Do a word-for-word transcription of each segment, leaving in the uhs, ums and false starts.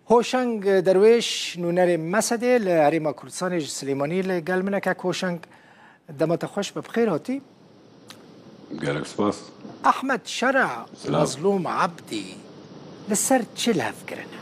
Hoşeng Derwêş, nûnerê Mesedê li Herêma Kurdistanê ji Silêmaniyê li gel min e. Kek Hoşeng, dema te xweş be, bi xêr hatî. Gelek spas. Ehmed Şera, Silav. Mezlûm Ebdî li ser çi li hev kirine?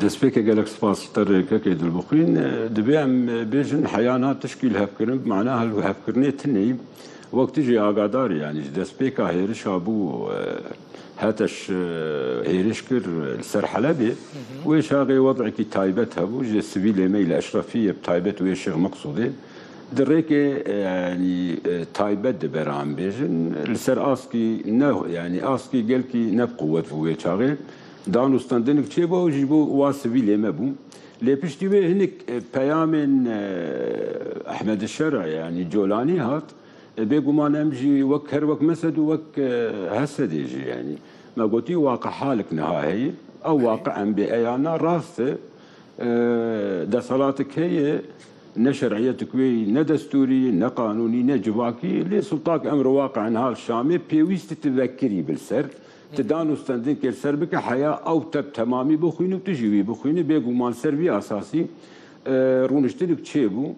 Destpêkê gelek spas ji te re kekê Dilbixwîn. Divê em bêjin heya niha tişkî li hev kirin, bi mana hevkirinê tinê. Wek tu jî agadar î, yanî ji destpêka hêrişa bû, e, heta ji, e, hêriş kir, e, li ser Helebê. Wê çaxê wedekî taybet hebû, ji sivîlê me yî li Eşrefiyê, bi taybet wê Şêx Meqsûdê. Di rêkê, e, yanî, e, taybet di ber em bêjin, li ser askî ne, yanî askî gelkî ne bi quwet bû wê çaxê. Danûstandinik çêbû, ew jî bo wa sivîlê me bû. Lê piştî wê hinek, e, peyamên, e, Ehmed Şera, yanî Colanî hat. E, bêguman em jî wek, her wek Mesed û wek, e, Hesedê jî, yanî me gotî waqihalik niha heye. Ew waqi em bê eyana rast e. E, desthilatik heye, ne şer'iyetik wê, ne destûrî, ne qanûnî, ne civakî. Lê sultak emr waqi niha li Şamê pêwîst e tu vekirî bi li ser. Tu danûstendin kê li ser bike, heya ew te bi temamî bixwîne û tu jî wî bixwîne. Bêguman ser vî esasî, e, rûniştinik çêbû.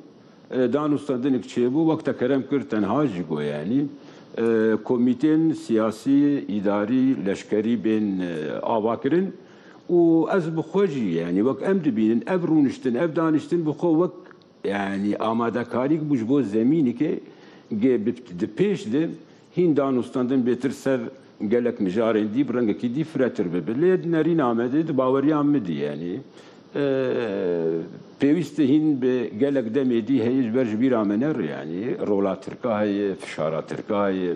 E, danûstandinik çêbû, wek te kerem kir, tenha jî got, yanî, e, komîtên siyasî, îdarî, leşkerî bên, e, avakirin û ez bi xwe jî, yanî, wek em dibînin, ev rûniştin, ev daniştin bi xwe wek, yanî, amadekarîk bû ji bo zemînekê gê bi, di pêş de hîn danûstandin bêtir ser gelek mijarên dî bi rengekî dî firetir bibe. Lê di nerîna me de, di baweriya min de, yanî, e, pêwîst e hîn bi gelek demê dî heye ji ber ji bîra me nere, yanî rola Tirka heye, fişara Tirka heye,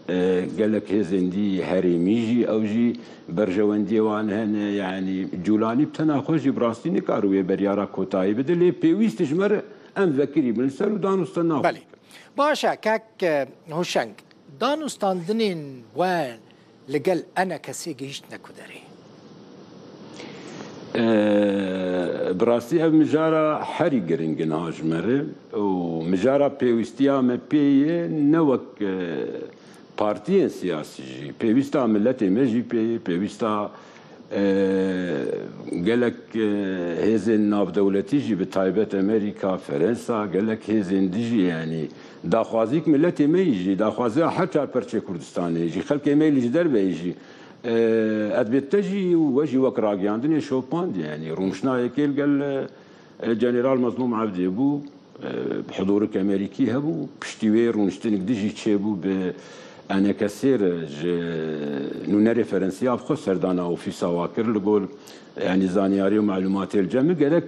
e, gelek hêzên dî herêmî jî, ew jî berjewendiyê wan hene, yanî Cûlanî bi tena xwe jî bi rastî nikare wê beryara kotayî bide, lê pêwîst e ji me re em vekirî bin li ser û danûstandina xwe. Belê. Baş e, kek, e, Hoşeng, danûstandinên we li gel E N K S'ê gihîştine ku derê? E, bi rastî ev mijara herî giring e niha ji me re û mijara pêwîstiya me pê ye, ne wek, e, partiyên siyasî jî. Pêwîsta miletê me jî pê ye, pêwîsta e, gelek, e, hêzên navdewletî jî, bi taybet Amerîka, Ferensa, gelek hêzên dî jî, yanî daxwazîk miletê me yî jî, daxwaziya her çar perçê Kurdistanê jî, xelkê me yî li ji derve yî jî, e, ez bê te jî û we jî wek ragiyandinê şopandî, yanî rûniştina yekê li gel, e, General Mezlûm Evdê bû. Bi hidûrik Amerîkî hebû, piştî wê rûniştinik dijî çêbû bi E N K S'ê re ji nûnerê Ferensiya bi xwe serdana ofîsa wa kir. Li gor, yanî, zanyarî û malûmatê li cem min gerek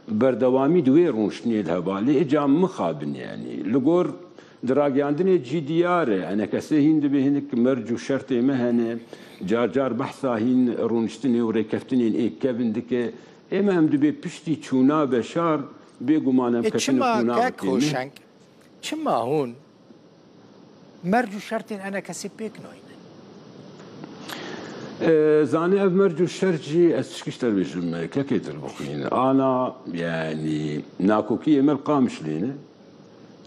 berdewamî di wê rûniştinê de heba. Lê îca mixabin, yanî, li gor di ragiyandinê cî diyar e. E N K S hîn dibê hinek merc û şertê me hene. Car car behsa hîn rûniştinê û rêkeftinên ê kevin dike. Ê me em dibê piştî çûna Beşar, bêguman em Ê ketin çima kek Hoşeng, çima hûn merc û şertên E N K S'ê pêk nayînin? E, zanî ev merc û şert jî ez tişkî ji te bêjim, kekê Dilbixwîn. Ana, yanî, nakokiyê me li Qamişlê ne.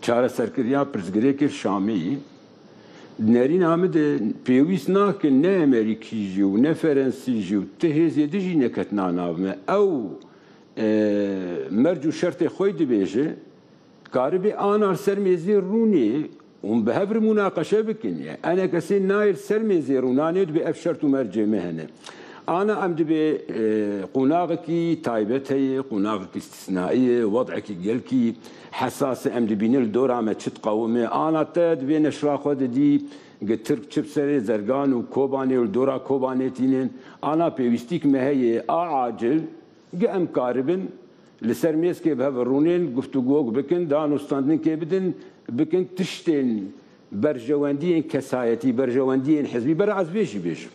Çareserkiriya pirsgirêkê Şamê yî. Nerîna min de pêwîst nake ne Amerîkî jî û ne Ferensî jî û ti hêzê di jî neketina nav me. Ew, e, merc û şertê xwe dibêje, karibê ana li ser mêzê rûnê hûn bi hev re mûnaqeşe bikin. Yanî E N K S nayê li ser mêzê rûnanê, dibê ev şert û mercê me hene. Ana em dibê, e, qonaxekî taybet heye, qonaxekî îstîsnaî ye, wedekî gelkî hesas e, em dibînin li dora me çi diqewime. Ana te dibê neşra xwe didî, gi Tirk çi bi serê Zergan û Kobanê û li dora Kobanê tînin. Ana pêwîstîk me heye, a acil, gi em karibin li ser mêzkê bi hev rûnên, guftûgok bikin, danûstandinekê bidin, bikin tiştên berjewendiyên kesayetî, berjewendiyên hizbî, bera ez vê jî bêjim.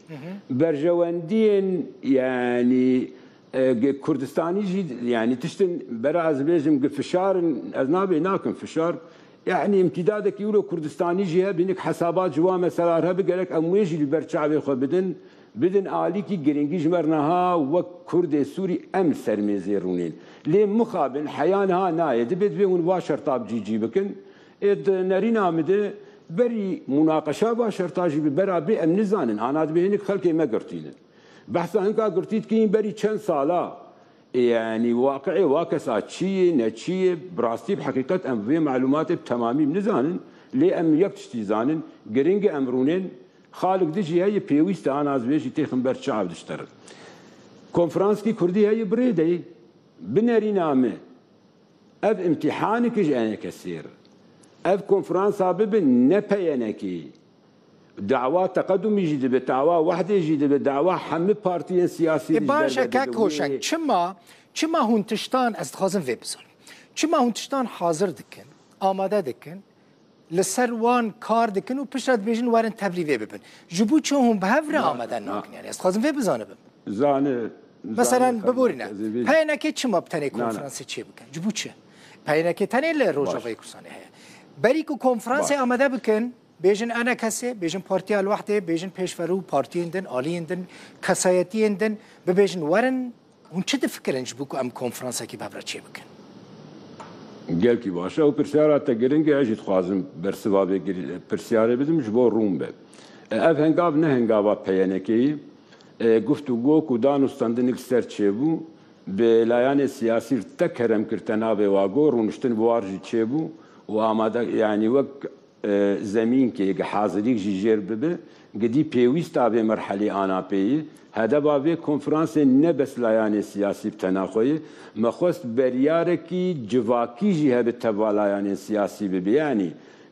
Berjewendiyên, yanî, e, ge Kurdistanî jî, yanî tiştin bera ez bêjim, ge fişar in, ez nabê nakim fişar. Yanî îmtîdadekî wilo Kurdistanî jî hebe, hinek hesabat ji wan mesela re hebe, gerek em wê jî li ber çavê xwe bidin. Bidin alîkî girîngî ji me re niha wek Kurdê Sûrî em li ser mêzê rûnên. Lê mixabin heya niha nayê. Dibê, dibê hûn va şerta bi cî cî bikin. Ê di nerîna min de berî munaqeşa va şerta jî bi bera bê em nizanin. Ana dibê hinek xelkê me girtînin. Behsa hinka girtî dikîn berî çend sala. Ê, yanî waqiê wa kesa çi yê, ne çi yê, bi rastî, bi heqîqet em vê malûmatê bi temamî nizanin. Lê em yek tiştî zanin, giring e em rûnên. Xalik di jî heye pêwîst e, ana ez vê jî têxim ber çav dişterin. Konferanskî Kurdî heye bi rê de ye. Bi nerîna min, ev imtîhanik ji enekesê re. Ev konferansa bibe ne peyenekê. Dawa teqedumî jî dibe, dawa wehdê jî dibe, dawa hemî partiyên siyasî Ê, ji baş e, derve kek dibe. Hoşeng, çima, çima hûn tiştan, ez dixwazim vê bizanim. Çima hûn tiştan hazir dikin, amade dikin, li ser wan kar dikin û piştre dibêjin werin tevlî vê bibin? Ji bo çi hûn bi hev re Na, amade na. nakin? Yani ez dixwazim vê bizanibim. Zane, Meselen, zane, biborîne, ez ê vê P Y N K çima bi tenê Na, na. konferansê çê bikin? Ji bo çi? P Y N K tenê li Rojavayê Kurdistanê heye. Berî ku konferansê Baş. amade bikin, bêjin enekesê, bêjin Partiya El Wehdê, bêjin pêşverû partiyên din, aliyên din, kesayetiyên din, bibêjin werin, hûn çi difikirin ji bo ku em konferansekî bi hev re çê bikin? Gelkî baş e. Ew pirsyara te giring e, ez jî dixwazim bersiva vê gir-, pirsyarê bidim, ji bo rûn be. E, ev hengav ne hengava P Y N K'ê ye. E, guftûgo ku dan û standinik li ser çêbû, bi layanê siyasî re te kerem kir, te navê wa got, rûniştin bi war jî çêbû û amade, yanî wek e, zemînkê, gi hazirîk jî jêr bibe, gidî pêwîsta vê merhelê ana pê ye. Hedefa vê konferansê ne bes layanê siyasî bi tena xwe ye. Me xwest beryarekî civakî jî hebe teva layanên siyasî bibe. Yanî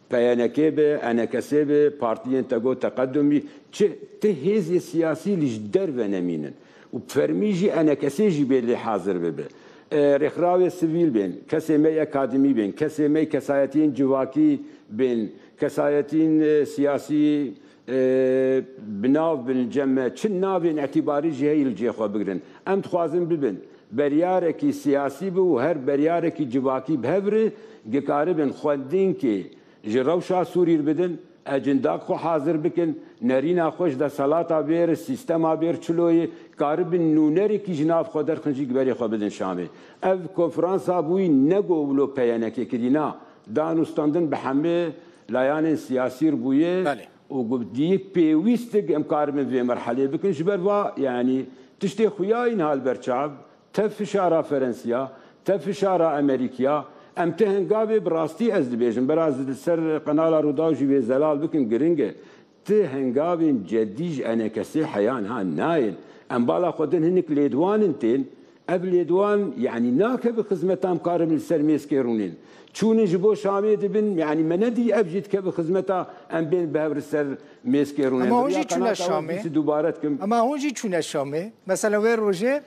P Y N K be, E N K S be, partiyên te got teqedumî, çi ti hêzê siyasî li ji derve nemînin. Û bi fermî jî E N K S jî bê lê hazir bibe. E, rêxrawê sivîl bên, kesê me yê akademî bên, kesê me yê kesayetiyên civakî bên, kesayetiyên, e, siyasî, e, bi nav bin cem me, çi navên îtîbarî jî heyî li cihê xwe bigirin. Em dixwazin bibin beryarekî siyasî bi û her beryarekî civakî bi hev re gikaribin xwendinekê ji rewşa Sûrî re bidin, ecindek xwe hazir bikin, nerîna xwe ji deselata bêr, sîstema bêr çilo ye, karibin nûnerekî ji nav xwe derxin jî berê xwe bidin Şamê. Ev konferansa bûyî ne go wilo P Y N K kirî, na, dan û standin bi hemê layanên siyasî re bûye Belê. û gu-, diyik pêwîstik em karibin vê merhelê bikin. Ji ber va, yanî, tiştê xuya yîn hal ber çav, Te fişara Ferensiya, te fişara Amerîkiya, em ti hengavê bi rastî ez dibêjim, beraz li ser qenala Rûdaw jî vê zelal bikim, giring e. Ti hengavên cedî ji E N K S'ê heya niha nayên. Em bala xwe din hinik lêdwanin tên. Ev lêdwan, yanî nakeve xizmeta em karin li ser mêskê rûnên. Çûnin ji bo Şamê dibin, yanî me nedî ev jî dikeve xizmeta em bên bi hev li ser mêskê rûnên. Ema hûn jî çûne Şamê. Dubare dikim. Ema hûn jî çûne Şamê. Mesela wê rojê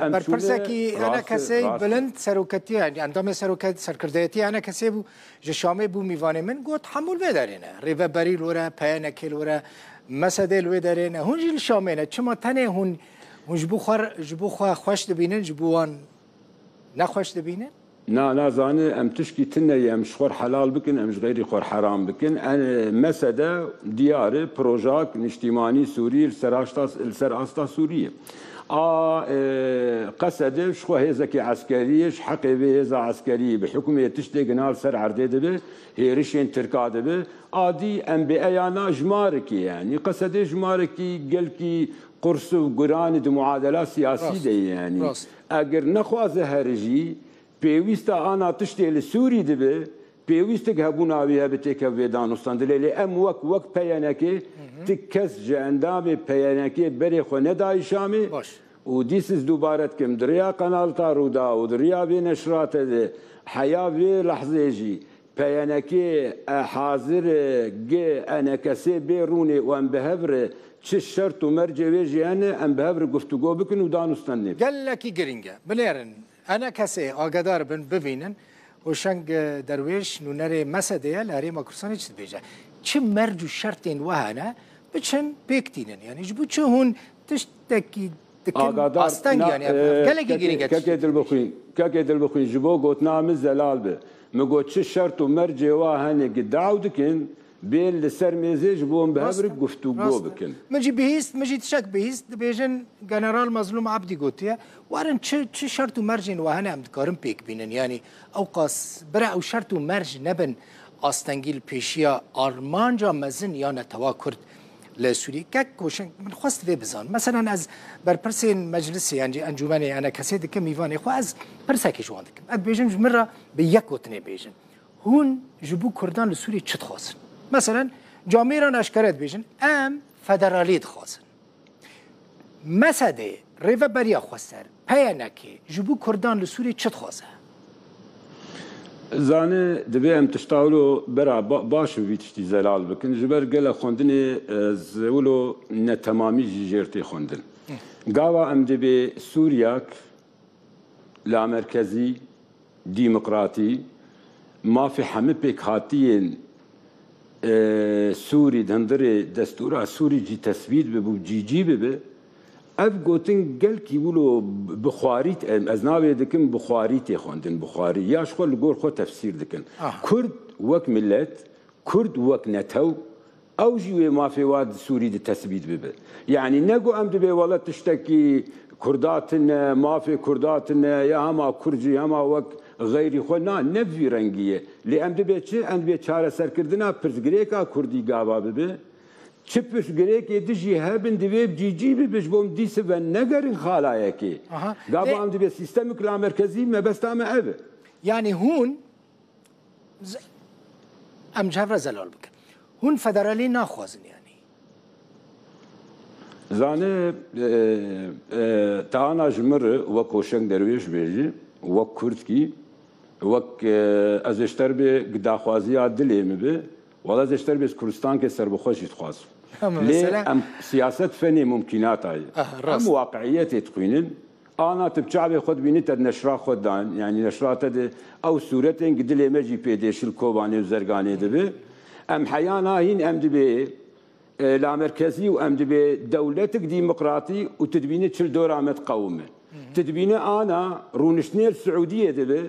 Em Berpirsekî çûne, E N K S'ê bilind seroketiyê, yanî endamê seroket-, serkirdeyetiyê E N K S'ê bû, ji Şamê bû mîvanê min, got, hemû li vê derê ne. Rêveberî li wir e, P Y N K li wir e, M S D li wê derê ne. Hûn jî li Şamê ne. Çima tenê hûn, hûn ji bo xwe, ji bo xwe xweş dibînin, ji bo wan nexweş dibînin? Na, nazane, em tişkî tune ye, em ji xwe helal bikin, em ji xeyrî xwe heram bikin. En, mesele diyar e, projak niştîmanî Sûrî li ser asta, li ser asta Sûriyê. A, e, Qesede ji xwe hêzekê eskerî ye, ji heqê vê hêza eskerî bi hukmê tiştê gina li ser erdê dibe, hêrişên Tirka dibe. A dî em bê eyana jimarekî, yanî Qesede jimarekî gelkî qurs û guran e di muadela siyasî Rast, de ye, yanî rast. Eger nexwaze here jî, Pêwîsta ana tiştê li Sûrî dibe, pêwîstik hebûna wî hebe têkeve vê danûstandinê. Lê em wek, wek P Y N K, Hı hı. ti kes ji endamê P Y N K berê xwe nedayî Şamê. Baş. Û dîs ez dubare dikim, di riya qenalta Rûdaw û di riya vê neşrate de heya vê lehzê jî P Y N K e hazir e, gi E N K S'ê bê rûnê û em bi hev re çi şert û mercê wê jî hene, em bi hev re guftûgo bikin û danûstandinê bikin. Gelekî giring e. Binêrin. E N K S'ê agedar bin, bibînin. Hoşeng Derwêş, nûnerê M S D'ê ye, li Herêma Kurdistanê çi dibêje? Çi merc û şertên we hene, biçin pêk tînin? Yanî ji bo çi hûn tiştekî dikin Agadar, asteng, na, yanî ev, e, ev gelekî kekê, girîng e kekê tiştekî. Dilbixwîn, kekê Dilbixwîn, ji bo gotina min zelal be. Min got, çi şert û mercê we hene, gi daw dikin, bên li ser mêzê ji bo em bi hev re guftûgo bikin. Min jî bihîst, min jî tiştek bihîst, dibêjin General Mazlûm Ebdî gotiye, werin çi, çi şert û mercên we hene em dikarin pêk bînin, yanî ewqas bira ew şert û merc nebin astengî li pêşiya armanca mezin ya netewa Kurd li Sûriyê. Kek Koşeng, min xwest vê bizan. Meselen ez berpirsên meclisê, yan jî encûmenê, enekesê dikim mîvanê xwe, ez pirsekê ji wan dikim. Ez dibêjim ji min re bi yek gotinê bêjin. Hûn ji bo Kurdan li Sûriyê çi dixwazin? Meselen, camêran eşkere dibêjin, em federalî dixwazin. Mesedê, Rêveberiya Xweser, P Y N K, ji bo Kurdan li Sûriyê çi dixwaze? Zane, divê em tişta wilo bera ba- baş bi vî tiştî zelal bikin. Ji ber gelek xwendinê, e, z- wilo netemamî jî jêr tê xwendin. Gava em dibê Sûriyak lamerkezî, demokratî, mafê hemî pêkhatiyên, e, Sûrî di hundirê destûra Sûrî jî tesbît bibû, cîcî bibe, ev gotin gelkî wilo bi xwarî, em, ez navê dikim bi xwarî tê xwendin, bi xwarî. Ya ji xwe li gor xwe tefsîr dikin. Aha. Kurd wek milet, Kurd wek netew, ew jî wê mafê wa di Sûrî de tesbît bibe. Yanî ne ku em dibê wele tiştekî Kurda tune, mafê Kurda tune, ya hema Kurd jî hema wek xeyrî xwe, na, ne bi vî rengî ye. Lê em dibê çi? Em dibê çareserkirina pirsgirêka Kurdî gava bibe. Çi pirsgirêkê dijî hebin, divê bi cîcî bibe, ji bo em dîse venegerin xalayekê. Aha. Gava Lê- em dibê sîstemik lamerkezî, mebesta me ev e. Yanî hûn, z- em ji hev re zelal bikin. Hûn federalî naxwazin yanî. Zane, e, e, te ana ji min re wek Koşeng Derwêş bêjî, wek Kurdkî, wek, e, ez ê ji te re bê daxwaziya dilê min be, wela ez ê ji te re bê Kurdistankê serbixwe jî dixwazim. Ama Lê mesela em siyaset fenê mumkînata ye. Aha, Em rast. waqiiyetê dixwînin. Ana tu bi çavê xwe dibînî te di neşra xwe dan, yanî neşra te de ew sûretên gi dilê me jî pê dê şil Kobanê û Zerganê dibe. Em heyana hîn em dibê, e, lamerkezî û em dibê dewletik demokratî û tu dibînî çil dora me diqewime. Tu dibînî ana rûniştinê li Siûdiyê dibe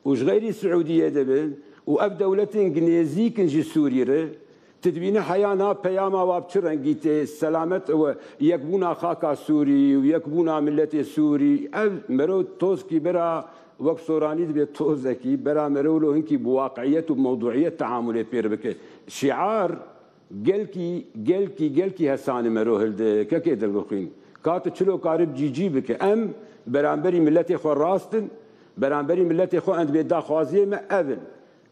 û ji xeyrî Siûdiyê dibin û ev dewletên gi nêzîk in ji Sûrî re, tu dibînî heya na peyama wa bi çi rengî tê, selamet û yekbûna xaka Sûrî û yekbûna miletê Sûrî. Ev mero tozkî bera wek soranî dibe tozekî, bera mero lo hinkî bi waqiiyet û mewduiyet teamulê pêr bike. Şiar Gelkî, gelkî, gelkî hesanî mero hildi, kekê Dilbixwîn. Ka tu çilo karib cîcî bike. Em beramberî miletê xwe rast in, beramberî miletê xwe em dibê daxwaziyê me ev in.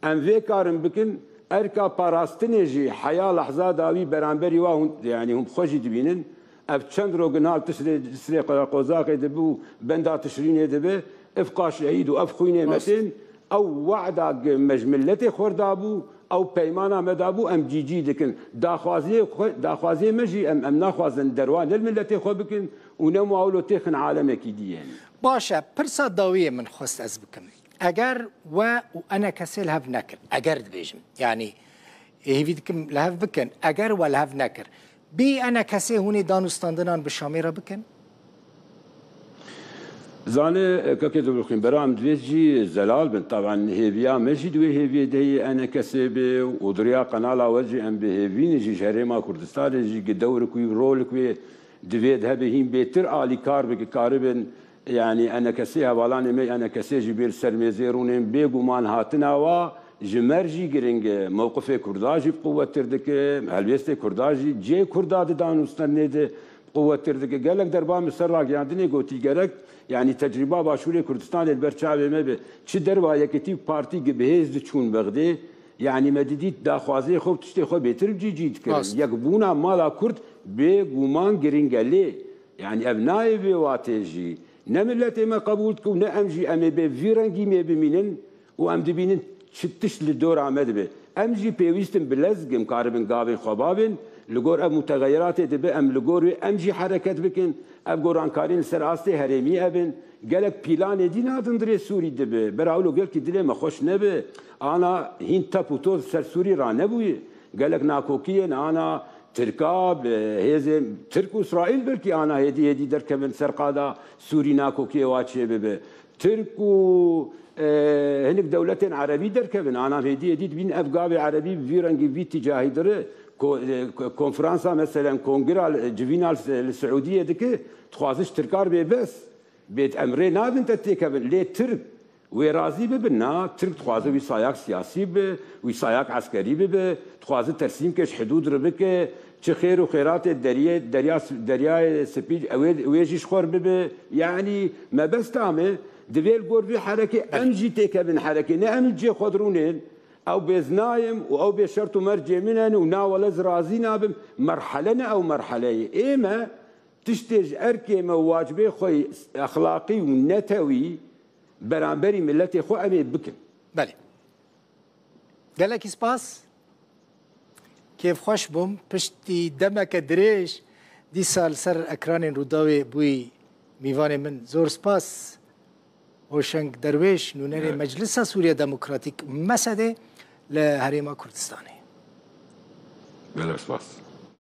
Em vê karin bikin, erka parastinê jî heya lehza dawî beramberî wa hûn, yanî hûn bi xwe jî dibînin. Ev çend rogin hal Tisrê, Tisrê Qozaqê dibû, benda Tişrînê dibe, ifqa şehîd û ev xwînê me tên, ew wada me ji miletê xwe re dabû, ew peymana me dabû, em cîcî dikin. Daxwaziyê xwe, daxwaziyê me jî em, em naxwazin derwa ne li miletê xwe bikin û ne muawilo têxin alemekî diyê. Baş e, pirsa dawiyê min xwest ez bikim. Eger we û enekesê li hev nekin, eger dibêjim, yanî hêvî dikim li hev bikin, eger we li hev nekir, bî enekesê hûn ê danûstandinan bi Şamê re bikin? Zane, kekê Dilbixwîn, bera em divê jî zelal bin. Taban hêviya me jî di wê hêviyê de yê enekesê be û di riya qenala we jî em bi hêvî ne jî ji Herêma Kurdistanê jî gi dewrik wî, rolik wê divê di hebe hîn bêtir alîkar bike, karibin, yanî enekesê, hevalanê me enekesê jî bê li ser mêzê rûnên. Bêguman hatina wa ji me re jî giring e. Mewqifê Kurda jî bi quwettir dike, helwêstê Kurda jî cihê Kurda di danûstendinê de bi quwettir dike. Gelek derba min ser ragihandinê gotî gerek, yanî tecrîba Başûrê Kurdistanê li ber çavê me be. Çi derba Yekîtî û Partî gi bi hêz diçûn Bexdê, yanî me didît daxwaziyê xwe û tiştê xwe bêtir bi cî cî dikirin. Rast. Yekbûna mala Kurd bêguman giring e lê, yanî ev nayê vê watê jî. Ne miletê me qebûl dike û ne em jî em ê bê vî rengî mê bimînin û em dibînin çi tişt li dora me dibe. Em jî pêwîst in bilezgin, karibin gavên xwe bavên, li gor ev mutegeyiratê dibe em li gor wê em jî hereket bikin. Ev gorankarîn li ser astê herêmî ev in. Gelek pîlanê dî nadin dirê Sûrî dibe. Bera wilo gelkî dilê me xweş nebe. Ana hîn tep û toz ser Sûrî ranebûye. Gelek nakokiyên ana Tirka, bi hêzên Tirk û Îsraîl belkî ana hêdî hêdî derkevin ser qada Sûrî nakokiyê wa çêbibe. Tirk û, e, hinek dewletên Erebî derkevin. Ana hêdî hêdî dibîn ev gavê Erebî bi vî rengî vî tîcahî dire. Ko-, e, ko-, konferansa meselen kongira li, civîna li, li Siûdiyê dike, dixwaze ji Tirkar bê bes. Bêt em rê nadin te têkevin. Lê Tirk wê razî bibe? Na, Tirk dixwaze wî sayak siyasî bibe, wî sayak eskerî bibe, dixwaze tersîmkê ji hidûd re bike, Çi xêr û xêratê deriyê, derya, deryayê Spî, ew ê, ew ê jî ji xwe re bibe. Yanî mebesta me, divê li gor vê herekê em jî têkevin herekê. Ne em li cihê xwe dirûnên. Ew bêz nayim û ew bê şert û mercê min in û na wele ez razî nabim. Merhele ne ew merheleyê. Ê me tiştê ji erkê me û wacibê xwe yî exlaqî û netewî beramberî miletê xwe em ê bikin. Belê. Gelekî spas. Kêfxweş bûm. Piştî demeke dirêj dîsa li ser ekranên Rûdawê bûyî mîvanê min. Zor spas. Hoşeng Derwêş, nûnerê Meclisa Sûriya Demokratîk, mesedê li Herêma Kurdistanê. Gelek spas.